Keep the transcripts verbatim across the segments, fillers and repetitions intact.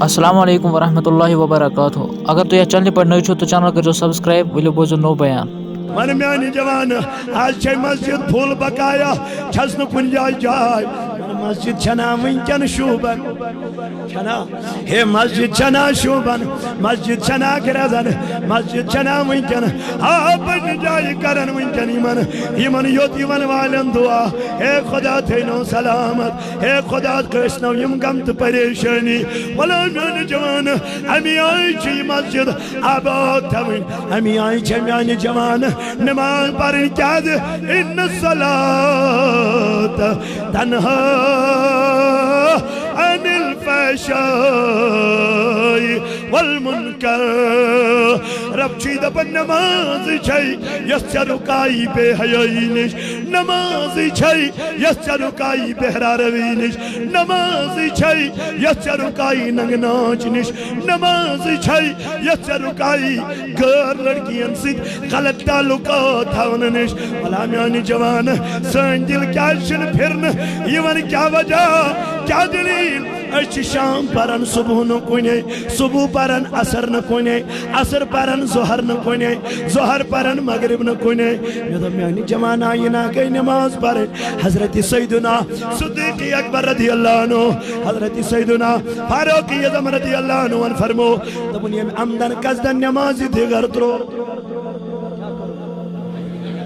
السلام علیکم ورحمۃ اللہ وبرکاتہ۔ اگر تُہۍ یَتھ چینلہِ پٮ۪ٹھ نٔوۍ چھِو تہٕ چینل کٔرۍزیو سبسکرائب، ؤلِو بوزِو نوٚو بیان۔ من میانہِ جوان، از چھے مسجد فل بقایا، چھس نہٕ کُنہِ جایہِ جاے۔ من مسجد چھنا وٕنکٮ۪ن شوٗبان، چھنا؟ ہے مسجد چھنا شوٗبان، مسجد چھنا گرٛزان، مسجد چھنا وٕنکٮ۪ن۔ آ، پننہِ جایہِ کران وٕنکٮ۪ن یِمن، یِمن یوٚت یِوان والٮ۪ن دُعا۔ ہے خدا تھٲینو سلامت، ہے خدا کٲنٛسہِ نو یِم غم تہٕ پریشٲنی۔ ولا میانہِ جوان، امی آیہِ چھِ یہِ مسجد آباد تھاوٕنۍ، امی آیہِ چھِ میانہِ جوان نماز پرٕنۍ۔ کیازِ؟ ان الصلاۃ تنہا عن الفحشاء والمنکر۔ رب چھُے دپان نماز چھے یۄس ژےٚ رُکایی بے حیٲیی نِش، نماز چھے یۄس ژےٚ رُکایی بے حیا روی نِش، نماز چھے یۄس ژےٚ رُکایی ننگہٕ ناچ نِش، نماز چھے یۄس ژےٚ رُکایی غٲر لڑکین سۭتۍ غلط تعلقات تھاونہٕ نِش۔ ولا میانہِ جوان، سٲنۍ دِل کیازِ چھِنہٕ پھرنہٕ یِوان؟ کیٛاہ وجہ؟ کیٛاہ دٔلیٖل؟ أسۍ چھِ شام پران صبح نہٕ کُنے، صبح پران عصر نہٕ کُنے، عصر پران ظہر نہٕ کُنے، ظہر پران مغرب نہٕ کُنے۔ مےٚ دوٚپ، میانہِ جوانا، یہِ نا گٔے نماز پرٕنۍ۔ حضرت سیدنا صدیق اکبر رضی اللہ عنہ، حضرت سیدنا فاروق اعظم رضی اللہ عنہ فرمو، دوٚپُن، ییٚمۍ عمدن قصدن نمازِ دِگر ترٛوو،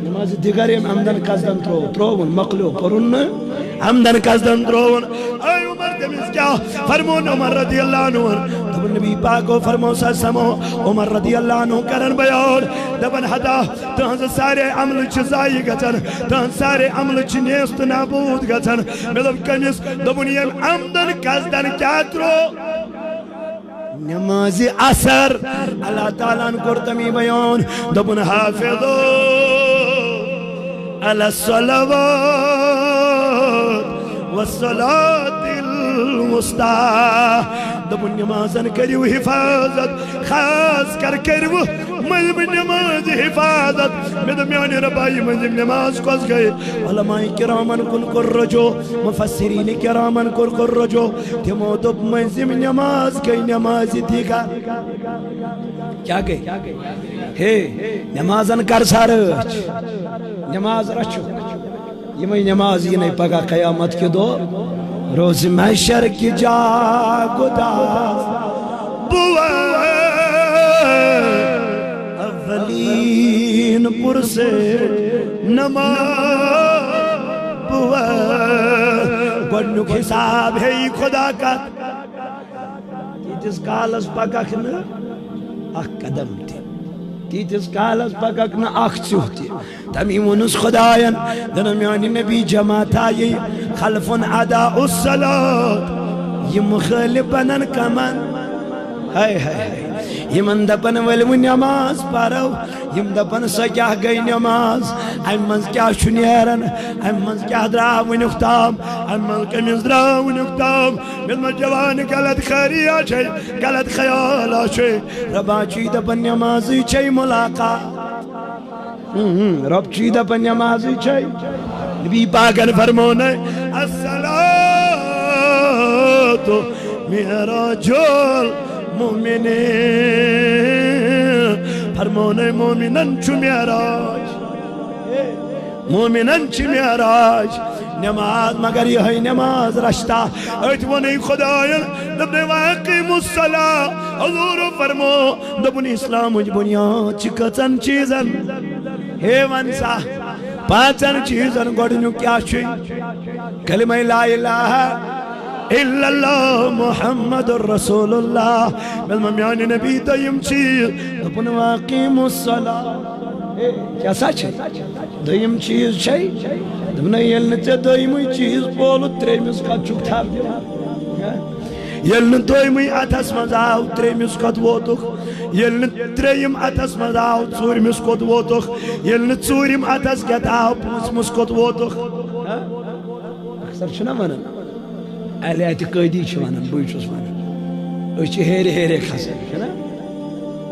نمازِ دِگر ییٚمۍ عمدن قصدن ترٛوو، ترٛووُن، مۄکلیو، پوٚرُن نہٕ، عمدن قصدن ترٛووُن۔ اے عمر، تٔمِس کیٛاہ فرمون عمر رضی اللہ عنہ؟ دوٚپُن، نبی پاکو فرمو سا سمو۔ عمر رضی اللہ عنہ کرن بیان، دپان، ہتا، تہنٛز سارے عملہٕ چھِ ضایع گژھان، تہنٛز سارے عملہٕ چھِ نیست نابود گژھان۔ مےٚ دوٚپ، کٔمِس؟ دوٚپُن، ییٚمۍ عمدن قصدن کیٛاہ ترٛوو؟ نمازِ عصر۔ اللہ تعالیٰ ہن کوٚر تمی بیان، دوٚپُن، حافظو علی الصلوات والصلاة الوسطی۔ دوٚپُن، نمازن کٔرِو حفاظت، خاص کر کٔرِو مٔنٛزمہِ نمازِ حفاظت۔ مےٚ دوٚپ، میانہِ رۄبا، یہِ مٔنٛزِم نماز کۄس گٔے؟ علماء کرامن کُن کوٚر رجوع، مفسرین کرامن کوٚر کوٚر رجوع۔ تِمو دوٚپ، مٔنٛزِم نماز گٔے نمازِ دِگر۔ کیٛاہ گٔے؟ ہے، نمازن کر سا رٲچھ، نماز رچھو۔ یِمے نماز یِنَے پگاہ قیامت کہِ دۄہ روزِ محشر کہِ جا گُداز۔ بہٕ وَنہٕ اولین پُرسے نماز۔ بہٕ وَنہٕ گۄڈٕنیُک حساب ہے خدا کا۔ تیٖتِس کالس پککھ نہٕ اکھ قدم تہِ، تیٖتِس کالس پککھ نہٕ اکھ ژیوٚہ تہِ۔ تمی ووٚنُس خداین، دوٚپُن، میانہِ نبی جماعت آیے خلفن ادا الصلات، یہِ مخٲلف بنن کمن؟ ہاے ہاے ہاے۔ یِمن دپن ؤلِو نماز پرو، یِم دپن سۄ کیٛاہ گٔے نماز؟ امہِ منٛز کیٛاہ چھُ نیران؟ امہِ منٛز کیٛاہ درٛاو وُنیُک تام؟ امہِ منٛز کٔمِس درٛاو وُنیُک تام؟ مےٚ دوٚپمَس، جوان، غلط خیریہ چھے، غلط خیالہ چھے۔ ربا چھُے دپان نمازٕے چھے ملاقات۔ ہم، ہم، رب چھُے دپان نمازٕے چھے۔ نبی پاکن فرمونَے، الصلاۃ معراج المؤمنین۔ فرمونَے، مومنن چھُ معراج۔ مومنن چھِ معراج نماز، مگر یِہوٚے نماز رچھتا۔ أتھۍ ووٚنُے خدایَن، دوٚپنَے، وَأَقِیمُوا الصَّلَاةَ۔ حضوٗرو فرمو، دوٚپُن، اِسلامٕچ بُنیاد چھِ کٔژَن چیٖزَن؟ ہے وَن سا، پانٛژَن چیٖزَن۔ گۄڈٕنیُک کیٛاہ چھُے؟ کلمہ لا الہ الا اللہ محمد رسول اللہ۔ مےٚ دوٚپ، میانہِ نبی، دوٚیِم چیٖز۔ دوٚپُن، وَأَقِیمُوا الصَّلَاةَ۔ ہے، کیٛاہ سا چھِ؟ دوٚیِم چیٖز چھے، دوٚپنَے، ییٚلہِ نہٕ ژےٚ دوٚیمُے چیٖز پولُت، ترٛیٚیمِس کَتھ چھُکھ تھپھ دِوان؟ ہہ؟ ییٚلہِ نہٕ دوٚیمُے اَتھَس منٛز آو، ترٛیٚیمِس کوٚت ووتُکھ؟ ییٚلہِ نہٕ ترٛیٚیِم اَتھَس منٛز آو، ژوٗرمِس کوٚت ووتُکھ؟ ییٚلہِ نہٕ ژوٗرِم اَتھَس کٮ۪تھ آو، پوٗنٛژمِس کوٚت ووتُکھ؟ ہہ؟ اکثر چھِنہ وَنان، اہلِ اعتقٲدی چھِ وَنان، بٕے چھُس وَنان، أسۍ چھِ ہیرِ ہیرے کھسان، چھِنہ؟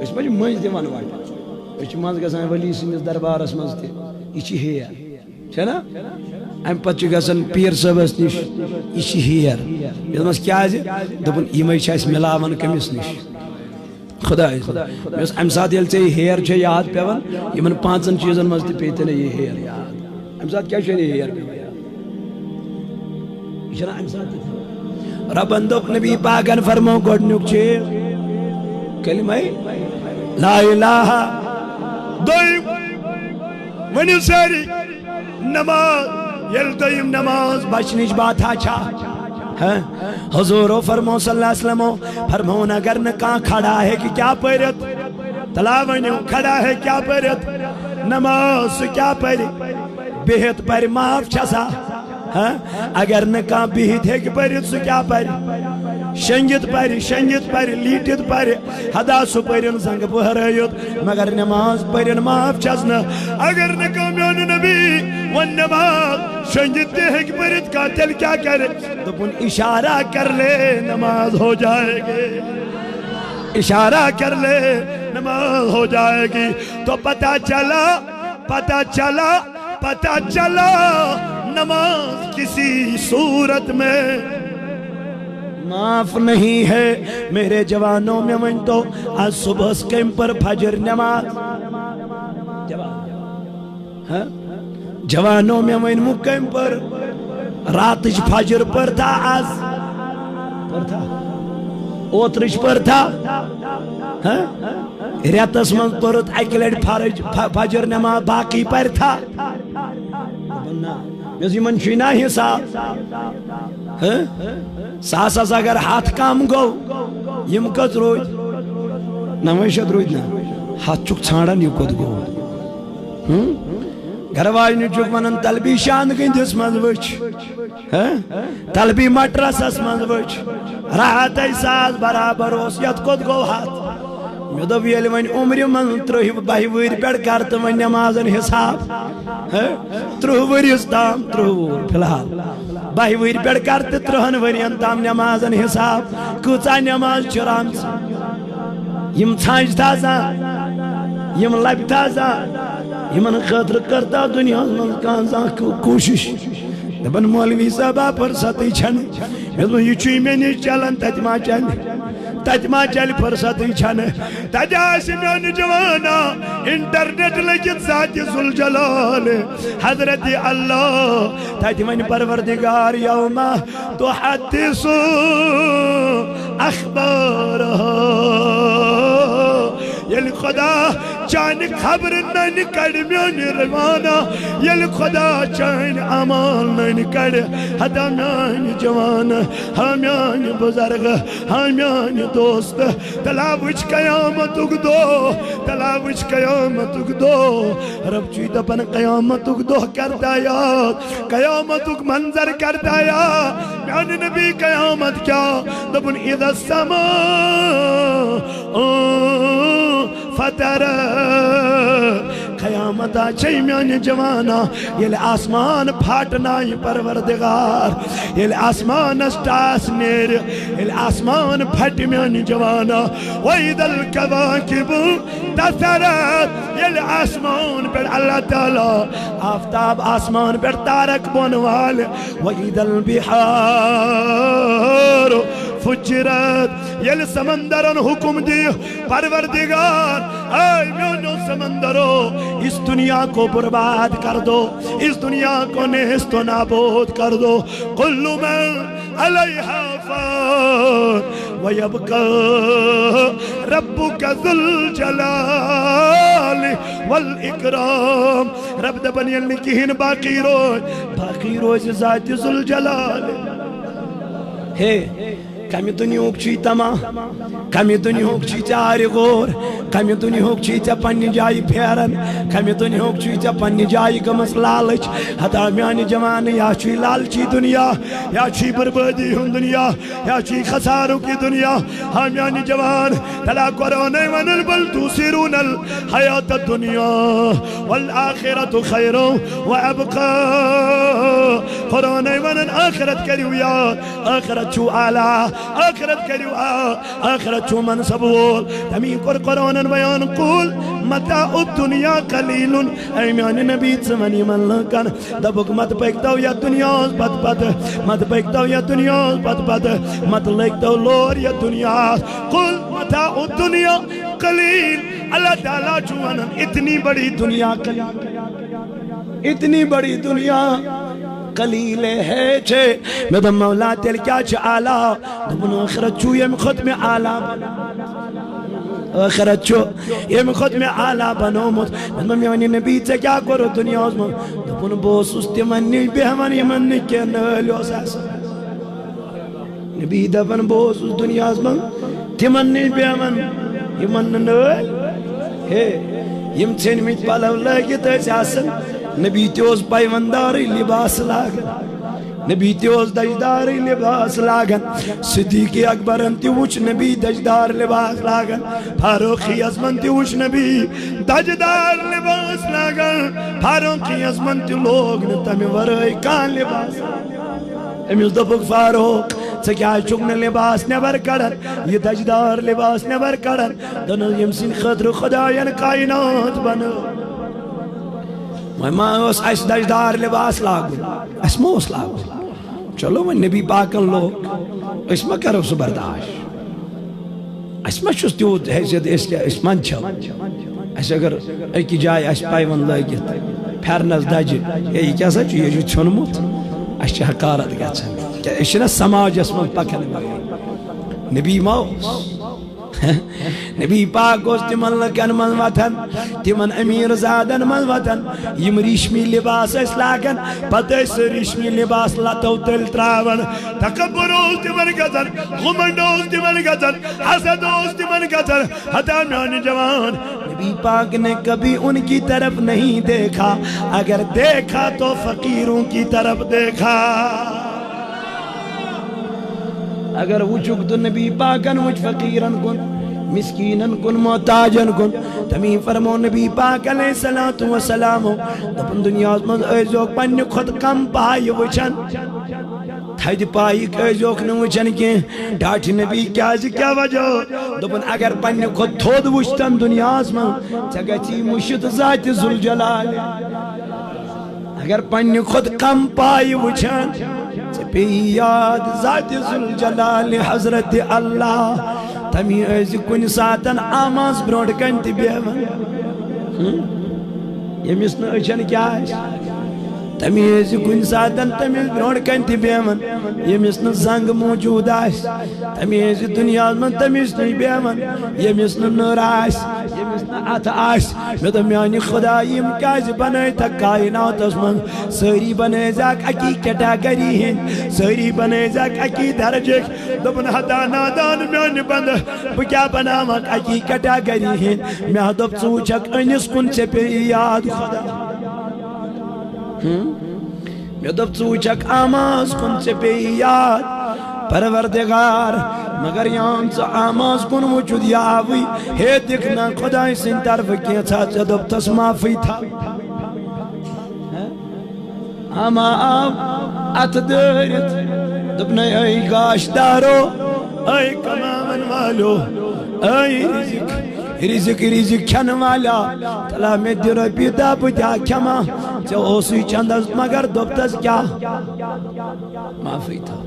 أسۍ ما چھِ مٔنٛزۍ دِوان وَٹھ؟ أسۍ چھِ منٛزٕ گژھان ؤلی سٕنٛدِس دربارس منٛز تہِ، یہِ چھِ ہیر، چھےٚ نا؟ امہِ پتہٕ چھُ گژھان پیٖر صٲبس نِش، یہِ چھِ ہیر۔ مےٚ دوٚپمس، "کیٛازِ؟" دوٚپُن، "یِمے چھِ اَسہِ مِلاوان کٔمِس نِش؟ خۄدایس نِش۔" مےٚ اوس امہِ ساتہٕ، ییٚلہِ ژےٚ یہِ ہیر چھےٚ یاد پٮ۪وان، یِمن پانٛژن چیٖزن منٛز تہِ پیٚیہِ تیٚلہِ یہِ ہیر یاد۔ امہِ ساتہٕ کیٛاہ چھُ یہِ ہیر پٮ۪وان یاد؟ یہِ چھُنہ امہِ ساتہٕ تہِ؟ رۄبن دوٚپ، نبی پاکن فرموو گۄڈٕنیُک چیٖز کلمہ لا الہ۔ دوٚیِم، ؤنِو سٲری، نماز۔ ییٚلہِ دوٚیِم نماز بچنٕچ باتھا چھا، ہاں؟ حضورو فرموو صلی اللہ علیہ وسلمو فرمووُن، اگر نہٕ کانٛہہ کھڑا ہیٚکہِ کیٛاہ پٔرِتھ؟ تلا ؤنِو، کھڑا ہیٚکہِ کیٛاہ پٔرِتھ؟ نماز۔ سُہ کیٛاہ پرِ؟ بِہِتھ پرِ، معاف چھا سا؟ ہاں؟ اگر نہٕ کانٛہہ بِہِتھ ہیٚکہِ پٔرِتھ، سُہ کیٛاہ پرِ؟ شۄنٛگِتھ پرِ، شۄنٛگِتھ پرِ، لیٖٹِتھ پرِ۔ ہدا سُہ پٔرِن زنٛگہٕ پٔہرٲیِتھ، مگر نماز پٔرِن معاف چھس نہٕ۔ اگر نہٕ کانٛہہ میون نبی وۄنۍ نماز شۄنٛگِتھ تہِ ہیٚکہِ پٔرِتھ کانٛہہ، تیٚلہِ کیٛاہ کرِ؟ دوٚپُن، اشارہ کر لے، نماز ہو جائے گی۔ اشارہ کر لے، نماز ہو جائے گی۔ تو پتہ چلا، پتہ چلا، پتہ چلا، نماز کسی صورت میں معاف نہیں ہے۔ میرے جوانو، مےٚ ؤنۍ تو، از صبحس کٔمۍ پٔر فجر نماز؟ جواب۔ ہاں؟ جوانو، مےٚ ؤنۍمو کٔمۍ پٔر؟ راتٕچ فجر پٔرتھا از؟ پٔرتھا؟ اوترٕچ پٔرتھا؟ ہاں؟ رٮ۪تس منٛز پٔرٕتھ اکہِ لٹہِ فرٕج، ف-، فجر نماز، باقٕے پرتھا؟ دوٚپُن، نہ۔ مےٚ دوٚپُس، یِمن چھُے نا حساب؟ ہاں؟ ساسس اگر ہتھ کم گوٚو، یِم کٔژ روٗدۍ؟ نَوَے شیٚتھ روٗدۍ نا؟ ہتھ چھُکھ ژھانڈان، یہِ کوٚت گوٚو؟ ہم؟ گرٕ واجنہِ چھُکھ ونان، طلبی شاندٕ گٔنٛدِس منٛز وٕچھ۔ ہہ؟ طلبی مٹرسس منٛز وٕچھ، راحتے ساس برابر اوس، یتھ کوٚت گوٚو ہتھ؟ مےٚ دوٚپ، ییٚلہِ وۄنۍ عمرِ منٛز ترٕٛہہِ بَہہِ وٕہٕرۍ پٮ۪ٹھ کر تہٕ وۄنۍ نٮ۪مازن حساب، ہہ؟ ترٕٛہ ؤرِیس تام، ترٕٛہ وُہُر فی الحال، بَہہِ وٕہٕرۍ پٮ۪ٹھ کر تہٕ ترٕٛہن ؤرین تام نٮ۪مازن حساب، کۭژاہ نٮ۪ماز چھِ رامژٕ؟ یِم ژھانٛجہِ تھا زانٛہہ، یِم لبہِ تھا زانٛہہ، یِمن خٲطرٕ کٔر تھا دُنیاہس منٛز کانٛہہ زانٛہہ کو-، کوٗشِش؟ دپان، مولوی صٲبا، فرصتٕے چھنہٕ۔ مےٚ دوٚپ، یہِ چھُے مےٚ نِش چلان، تتہِ ما چلہِ؟ تتہِ ما چلہِ؟ فرصتٕے چھنہٕ۔ تتہِ آسہِ میانہِ جوانا انٹرنیٹ لٔگِتھ ذاتِ ذوالجلال حضرت اللہ۔ تتہِ ونہِ پروردگار، یوما تحدث اخبارها۔ ییٚلہِ خدا چانہِ خبرٕ ننہِ کڑِ میانہِ روانا، ییٚلہِ خدا چانہِ اعمال ننہِ کڑِ، ہتا میانہِ جوان، ہا میانہِ بزرگ، ہا میانہِ دوست، تلا وٕچھ قیامتُک دۄہ، تلا وٕچھ قیامتُک دۄہ۔ رب چھُے دپان، قیامتُک دۄہ کر تیار، قیامتُک منظر کر تیار۔ میانہِ نبی، قیامت کیا؟ دپُن، اذا السماء فطرت۔ قیامت آ چھے میانہِ جوانا، ییٚلہِ آسمان پھاٹنایہِ پروردگار، ییٚلہِ آسمانس ٹاس نیرِ، ییٚلہِ آسمان پھٹہِ میانہِ جوانا۔ واذا الکواکب انتثرت، ییٚلہِ آسمان پٮ۪ٹھ اللہ تعالیٰ آفتاب آسمان پٮ۪ٹھ تارک بۄن والہِ، واذا البحار فجرت، ییٚلہِ سمندرن حکم دِیہِ پروردگار، اے میونیو سمندرو، اس دنیا کو برباد کر دو، اس دنیا کو نیست و نابود کر دو، کل من علیها فان ویبقی ربک ذو الجلال والاکرام۔ رب دپان، ییٚلہِ نہٕ کِہیٖنۍ باقی روزِ، باقی روزِ ذاتِ ذوالجلال۔ ہے، کمہِ دُنیہُک چھُے طمع؟ کمہِ دُنیہُک چھُے ژےٚ آرِ غور؟ کمہِ دُنیہُک چھُے ژےٚ پننہِ جایہِ پھیران؟ کمہِ دُنیہُک چھُے ژےٚ پننہِ جایہِ گٔمٕژ لالٕچ؟ ہتا میانہِ جوان، یا چھُے لالچی دُنیا، یا چھُے بربٲدی ہُنٛد دُنیا، یا چھُے خسارُک یہِ دُنیا۔ ہا میانہِ جوان، تلا قرآن ونان، بل تؤثرون الحیات الدنیا والآخرة خیر وابقی۔ قرآن ونان، آخرت کٔرِو یاد، آخرت چھُو اعلیٰ۔ آخرت کٔرِو آ، آخرت چھُ منصب وول۔ تمی کوٚر قرآنن بیان، "قل متاع الدنیا قلیل"۔ اے میانہِ نبی، ژٕ وَن یِمن لُکن، دَپُکھ، "مت پٔکۍتو یتھ دُنیاہس پتہٕ پتہٕ، مت پٔکۍتو یتھ دُنیاہس پتہٕ پتہٕ، مت لٔگۍتو لور یتھ دُنیاہس۔" "قل متاع الدنیا قلیل"۔ اللہ تعالیٰ چھُ وَنان، "اتنی بڑی دنیا قلیل، اتنی بڑی دنیا قلیل ہے چھے۔" مےٚ دوٚپ، "مولا، تیٚلہِ کیٛاہ چھُ اعلیٰ؟" دوٚپُن، "ٲخرت چھُ ییٚمہِ کھۄتہٕ مےٚ اعلیٰ بنومُت۔ ٲخرت چھُ ییٚمہِ کھۄتہٕ مےٚ اعلیٰ بنومُت۔" مےٚ دوٚپ، "میٛانہِ نبی، ژےٚ کیٛاہ کوٚرُتھ دُنیاہَس منٛز؟" دوٚپُن، "بہٕ اوسُس تِمَن نِش بیٚہوان، یِمَن نہٕ کینٛہہ نٲلۍ اوس آسان۔" نبی دَپان، "بہٕ اوسُس دُنیاہَس منٛز تِمَن نِش بیٚہوان، یِمَن نہٕ نٲلۍ ہے، یِم ژھیٚنمٕتۍ پَلو لٲگِتھ ٲسۍ آسان۔" نبی تہِ اوس پیوندارٕے لباس لاگان۔ نبی تہِ اوس دجدارٕے لباس لاگان۔ صدیق اکبرن تہِ وُچھ نبی دجدار لباس لاگان۔ فاروق اعظمن تہِ وُچھ نبی دجدار لباس لاگان۔ فاروق اعظمن تہِ لوگ نہٕ تمہِ ورٲے کانٛہہ لباس۔ أمِس دوٚپُکھ، "فاروق، ژٕ کیٛازِ چھُکھ نہٕ لباس نٮ۪بر کڑان؟ یہِ دجدار لباس نٮ۪بر کڑان؟" دوٚپنَس، "ییٚمہِ سٕنٛدِ خٲطرٕ خدایَن کائنات بنٲو۔" وۄنۍ ما اوس اَسہِ دجدار لباس لاگُن؟ اَسہِ ما اوس لاگُن؟ چلو، وۄنۍ نبی پاکن لوگ، أسۍ ما کرو سُہ برداشت؟ اَسہِ ما چھُس تیوٗت حیثیت، أسۍ کیٛاہ، أسۍ منٛدچھو؟ اَسہِ اگر أکِس جایہِ آسہِ پیوند لٲگِتھ، پھٮ۪رنس دجہِ، ہے، یہِ کیٛاہ سا چھُ، یہِ چھُ ژھیوٚنمُت، اَسہِ چھِ حقارت گژھان۔ کیٛاہ، أسۍ چھِنہ سماجس منٛز پکان وٲلۍ؟ نبی ما اوس؟ نبی پاک اوس تِمن لُکن منٛز وۄتھان، تِمن امیر زادن منٛز وۄتھان، یِم ریشمی لباس ٲسۍ لاگان، پتہٕ ٲسۍ سُہ ریشمی لباس لتو تٔلۍ تراوان۔ تکبر اوس تِمن گژھان، گھمنڈ اوس تِمن گژھان، حسد اوس تِمن گژھان۔ ہتا میانہِ جوان، نبی پاک نے کبھی ان کی طرف نہیں دیکھا، اگر دیکھا تو فقیروں کی طرف دیکھا۔ اگر وٕچھُکھ تہٕ نبی پاکن وٕچھ فقیرن کُن، مسکینن کُن، محتاجن کُن۔ تمی فرمو نبی پاک علیہ الصلوۃ والسلام، دوٚپُن، دُنیاہس منٛز ٲسۍزیوکھ پننہِ کھۄتہٕ کم پایہِ وٕچھان، تھدِ پایِکۍ ٲسۍزیوکھ نہٕ وٕچھان کینٛہہ۔ ٹاٹھۍ نبی کیازِ، کیٛاہ وجہ؟ دوٚپُن، اگر پننہِ کھۄتہٕ تھوٚد وٕچھتن دُنیاہس منٛز، ژےٚ گژھی مٔشِتھ ذاتِ ذوالجلال۔ اگر پننہِ کھۄتہٕ کم پایہِ وٕچھان، ژےٚ پیٚیہِ یاد ذاتِ ذوالجلال حضرت اللہ۔ تمی ٲسۍ کُنہِ ساتن آماز برونٛٹھ کنہِ تہِ بیٚہوان۔ ہم؟ ییٚمِس نہٕ أچھن کیٛاہ آسہِ، تمی ٲسۍ کُنہِ ساتن تٔمِس برونٛٹھ کنہِ تہِ بیٚہوان۔ ییٚمِس نہٕ زنٛگ موٗجوٗد آسہِ، تمی ٲسۍ دُنیاہس منٛز تٔمِس نِش بیٚہوان۔ ییٚمِس نہٕ نٔر آسہِ، ییٚمِس نہٕ اتھٕ آسہِ، مےٚ دوٚپ، میانہِ خۄدایہِ، یِم کیازِ بنٲوتھکھ کائناتس منٛز؟ سٲری بنٲوزیکھ اکی کیٹاگری ہٕنٛدۍ، سٲری بنٲوزیکھ اکی درجٕکۍ۔ دوٚپُن، ہتا نادان میانہِ بندٕ، بہٕ کیٛاہ بناوکھ اکی کیٹاگری ہٕنٛدۍ؟ مےٚ دوٚپ، ژٕ وٕچھکھ أنِس کُن، ژےٚ پیٚیہِ یاد خۄدا۔ ہم؟ مےٚ دوٚپ، ژٕ وٕچھکھ آماز کُن، ژےٚ پیٚیہِ یاد پروردگار۔ مگر یام ژٕ آماز کُن وٕچھُتھ، یہِ آوٕے ہے دِکھ نہ خۄداے سٕنٛدِ طرفہٕ کینٛژھا، ژےٚ دوٚپتھس معافٕے تھاو۔ اما آو اتھٕ دٲرِتھ، دوٚپنَے، اے گاش دارو، اے کماون والو، اے رزق، رزق، رزق کھٮ۪ن والا، تلا مےٚ دِ رۄپیہِ دَہ، بہٕ تہِ ہا کھٮ۪مہٕ ہا۔ ژےٚ اوسُے چندس، مگر دوٚپتس کیٛاہ؟ معافٕے تھاو۔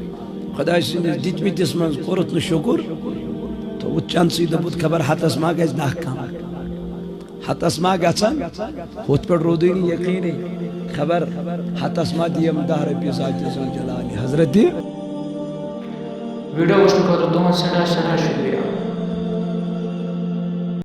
خۄداے سٕنٛدِس دِتمٕتِس منٛز کوٚرُتھ نہٕ شُکُر، تھوٚوُتھ چندسٕے، دوٚپُتھ، خبر ہتس ما گژھِ دَہ کم۔ ہتس ما گژھن؟ ہُتھ پٮ۪ٹھ روٗدُے نہٕ یقیٖنٕے۔ خبر ہتس ما دِیم دَہ رۄپیہِ ذاتِ ذوالجلالِ حضرت۔ ویڈیو وٕچھنہٕ خٲطرٕ تُہُنٛد سٮ۪ٹھاہ سٮ۪ٹھاہ شُکریہ۔